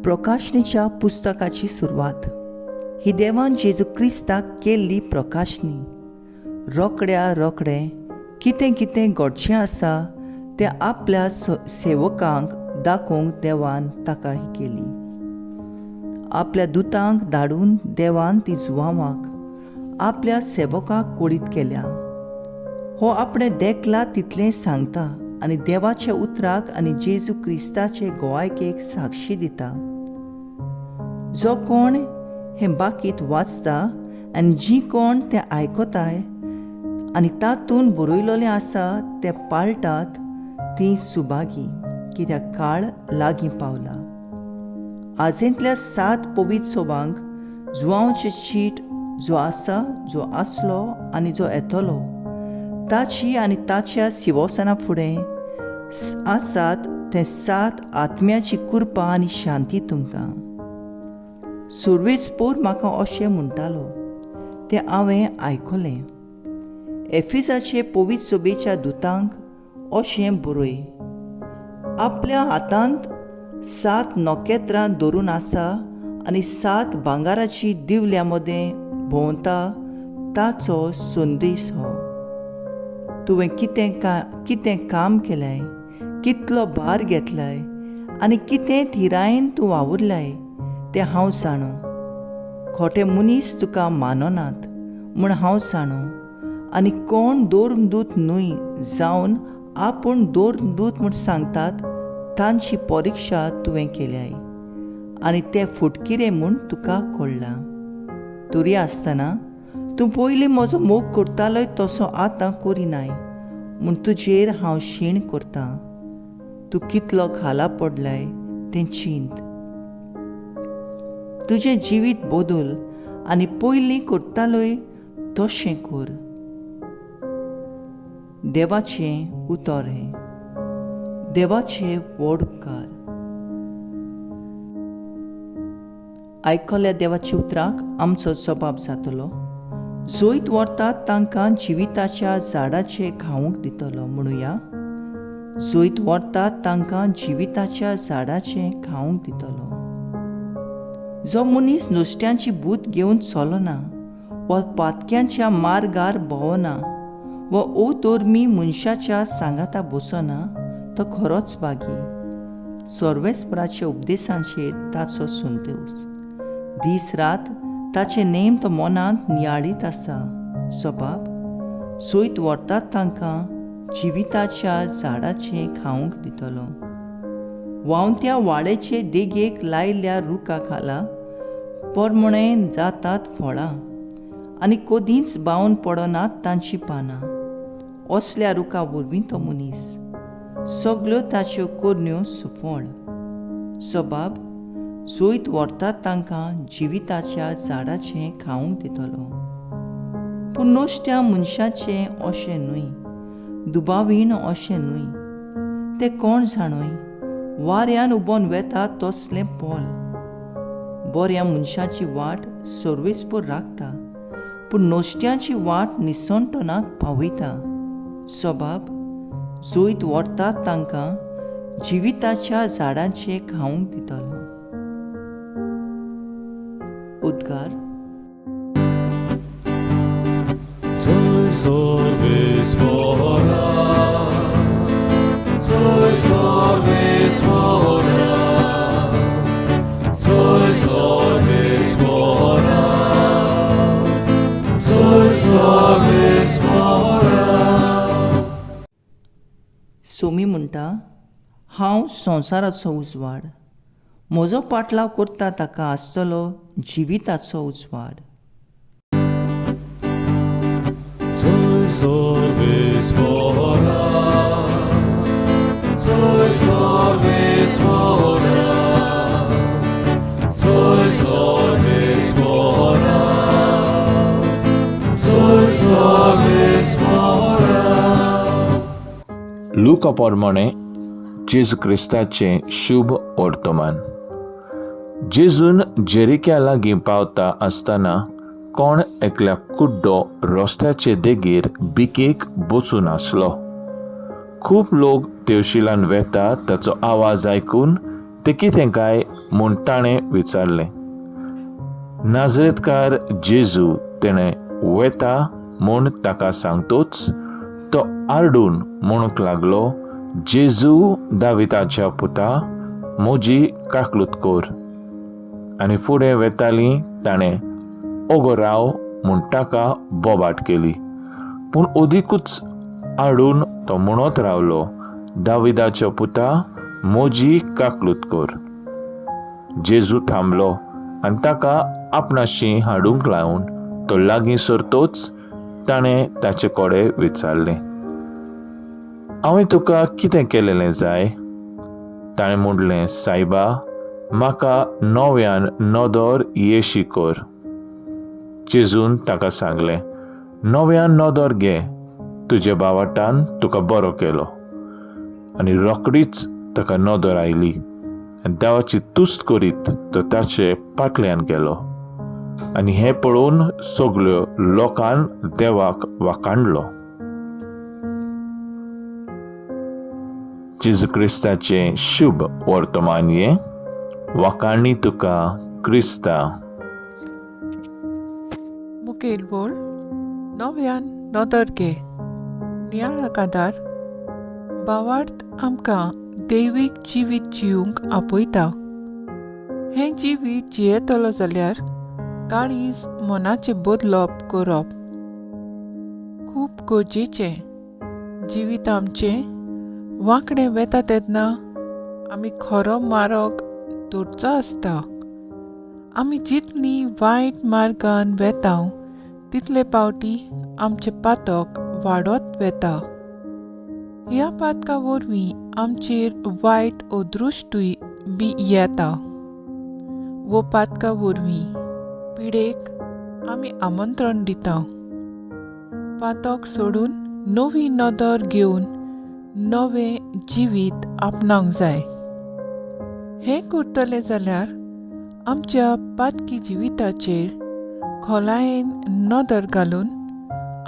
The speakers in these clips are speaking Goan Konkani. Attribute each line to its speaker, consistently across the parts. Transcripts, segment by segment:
Speaker 1: प्रकाशनीच्या पुस्तकाची सुरवात ही देवान जेजू क्रिस्ताक केल्ली प्रकाशनी. रोकड्या रोखडें कितें कितें घडचें आसा तें आपल्या सेवकांक दाखोवंक देवान ताका ही केली. आपल्या दुतांक धाडून देवान ती जुवांवाक आपल्या सेवकाक कोळीत केल्या. हो आपणें देखला तितलें सांगता आनी देवाच्या उतराक आनी जेजू क्रिस्ताचे गोवायकेक साक्षी दिता. जो कोण हें बाकीत वाचता आनी जी कोण तें आयकताय आनी तातूंत बरयलेलें आसा तें पाळटात तीं सुभागी, कित्याक काळ लागीं पावला. आजेंतल्या 7 पवित्र सोबांक जुवांवचें चीट जो आसा, जो आसलो आनी जो येतलो ताची आनी ताच्या शिवसना फुडें आसात ते 7 आत्म्याची कृपा आनी शांती तुमकां. सुर्वेजपूर म्हाका अशें म्हणटालो तें हांवें आयकलें. एफिजाचे पवित्र सभेच्या दुतांक अशें बरय, आपल्या हातांत 7 नखेत्रां धरून आसा आनी 7 भांगाराची दिवल्या मदें भोंवता ताचो संदेश हो. तुवें कितें काम केलाय, कितलो भार घेतलाय आनी कितें थिरायेन तूं वावुरलाय तें हांव जाणो. खोटे मनीस तुका माननात म्हूण हांव जाणो आनी कोण धर्मदूत न्हय जावन आपूण धर्मदूत म्हूण सांगतात तांची परिक्षा तुवें केल्याय आनी ते फुटकिरे म्हूण तुका कळ्ळां. तरी आसतना तूं पयलीं म्हजो मोग करतालोय तसो आतां करिनाय म्हूण तुजेर हांव शीण करतां. तूं कितलो खाला पडलाय तें चिंत. तुजें जिवीत बदल आनी पयलीं करतालोय तशें कर. देवाचें उतर हें. देवाचे व्हड उपकार. आयकल्या देवाच्या उतराक आमचो जबाब जातलो. जैत व्हरतात तांकां जिविताच्या झाडाचें खावंक दितलो म्हणुया. जैत व्हरतात तांकां जिविताच्या झाडाचें खावंक दितलो. जो मनीस नुस्त्यांची भूत घेवन चलना वा पातक्यांच्या मार्गार भोंवना वा अधर्मी मनशाच्या सांगाता बसना तो खरोच भागी. सर्वेस्पराच्या उपदेशांचेर ताचो संतोश. दीस रात ताचे नेम तो मनांत नियाळीत आसा. सबाब जैत व्हरतात तांकां जिविताच्या झाडाचें खावंक दितलो. व्हांवत्या वाळेचे देगेक लायिल्ल्या रुखा खाला परमणे जातात फळां आनी कदींच बावन पडनात तांचीं पानां. असल्या रुखा वरवीं तो मनीस सगल्यो ताच्यो करण्यो सुफळ. सबाब जैत व्हरतात तांकां जिविताच्या झाडाचें खावंक दितलो. पूण नश्ट्या मनशाचें अशें न्हय, दुबावीण अशें न्हय. तें कोण जाणोय वाऱ्यान उबोन वेता तसलें पोल. बऱ्या मनशाची वाट सर्वेस्पर राखता पूण नश्ट्यांची वाट निसणटणाक पावयता. सबाब जैत व्हरतात तांकां जिविताच्या झाडाचें खावंक दितलो. उद्गार. सोमी म्हणटा, हांव संवसाराचो उजवाड. म्हजो पाटलाव करता ताका आसतलो जिविताचो उजवाड.
Speaker 2: लुका प्रमाणे जेजू क्रिस्ताचें शुभ वर्तमान. जेजून जेरिक्या लागीं पावता आसतना कोण एकल्या कुड्डो रस्त्याचे देगेर भिकेक बसून आसलो. खूब लोक तेवशिलान वेता ताचो आवाज आयकून ते कितें काय म्हूण ताणें विचारलें. नाजरेतकार जेजू तेणें वेता म्हूण ताका सांगतोच तो आरडून म्हणूंक लागलो, जेजू दाविताच्या पुता, म्हजी काकलूत कर. आनी फुडें वेताली ताणें ओगो राव म्हूण ताका बोबाट केली. पूण अदिकूच आडून तो म्हणत रावलो, दाविदाच्या पुता, म्हजी काकलूत कर. जेजू थांबलो आनी ताका आपणाशी हाडूंक लावन तो लागीं सरतोच ताणें ताचे कडेन विचारलें, हांवें तुका कितें केलेलें जाय? ताणें म्हणलें, सायबा, म्हाका नव्यान नदर येशी कर. जेजून ताका सांगलें, नव्यान नदर घे, तुज्या बावाटान तुका बरो केलो. आनी रोकडीच ताका नदर आयली आनी देवाची तुस्त करीत तो ताचे पाटल्यान गेलो. आनी हें पळोवन सगल्यो लोकान देवाक वाखाणलो. जेजू क्रिस्ताचें शुभ वर्तमान हें. वाखाणणी तुका क्रिस्ता.
Speaker 3: मुखेल बोल नव्यान नदर घे. नियाळ कादार भावार्थ आमकां दैवीक जिवीत जिवंक आपयता. हें जिवीत जियेतलो जाल्यार काळीज मनाचें बदलप करप खूब गरजेचें. जिवीत आमचें वांकडें वेता तेन्ना आमी खरो मार्ग धरचो आसता. आमी जितली वायट मार्गान वेता तितले पावटी आमचें पातक वाडत वेता. ह्या पातका वरवीं आमचेर वायट अदृश्टूय बी येता. वो पातका वरवीं पिडेक आमी आमंत्रण दिता. पातक सोडून नवी नदर घेवन नवें जिवीत आपणावंक जाय. हें करतलें जाल्यार आमच्या पातकी जिविताचेर खोलायेन नदर घालून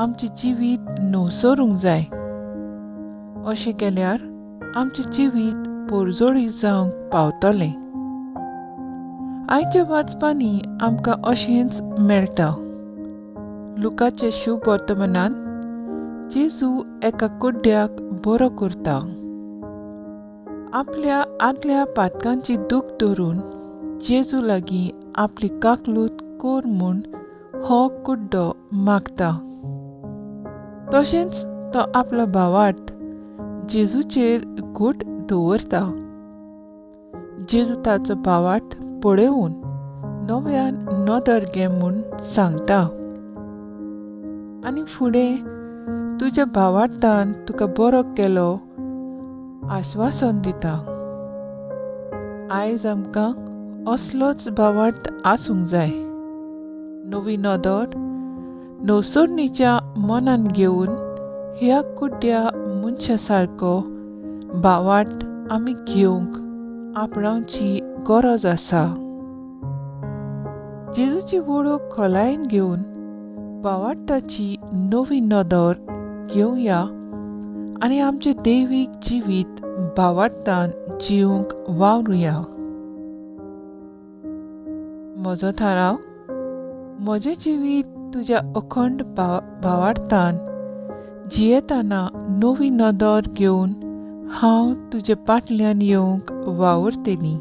Speaker 3: आमचें जिवीत नवसरूंक जाय. अशें केल्यार आमचें जिवीत पोरजोळी जावंक पावतलें. आयच्या वाचपांनी आमकां अशेंच मेळटा. लुकाचे शुभ वर्तमानान जेजू एका कुड्ड्याक बरो करता. आपल्या आदल्या पातकांची दूख धरून जेजू लागीं आपली काकलूत कर म्हूण हो कुड्डो मागता. तशेंच तो आपलो भावार्थ जेजूचेर घट दवरता. जेजू ताचो भावार्थ पळोवन नव्यान नदर घे म्हूण सांगता आनी फुडें तुज्या भावार्थान तुका बरो केलो आश्वासन दिता. आयज आमकां असलोच भावार्थ आसूंक जाय. नवी नदर नवसरणीच्या मनान घेवन ह्या कुड्ड्या मनशा सारको भावार्थ आमी घेवंक आपणावची गरज आसा. जेजूची वळख खोलायेन घेवन भावार्थाची नवी नदर घेवया आनी आमचें दैवीक जिवीत भावार्थान जिवंक वावरुया. म्हजो थाराव, म्हजें जिवीत तुज्या अखंड भावार्थान जियेतना नवी नदर घेवन हांव तुजे पाटल्यान येवंक वावुरतली.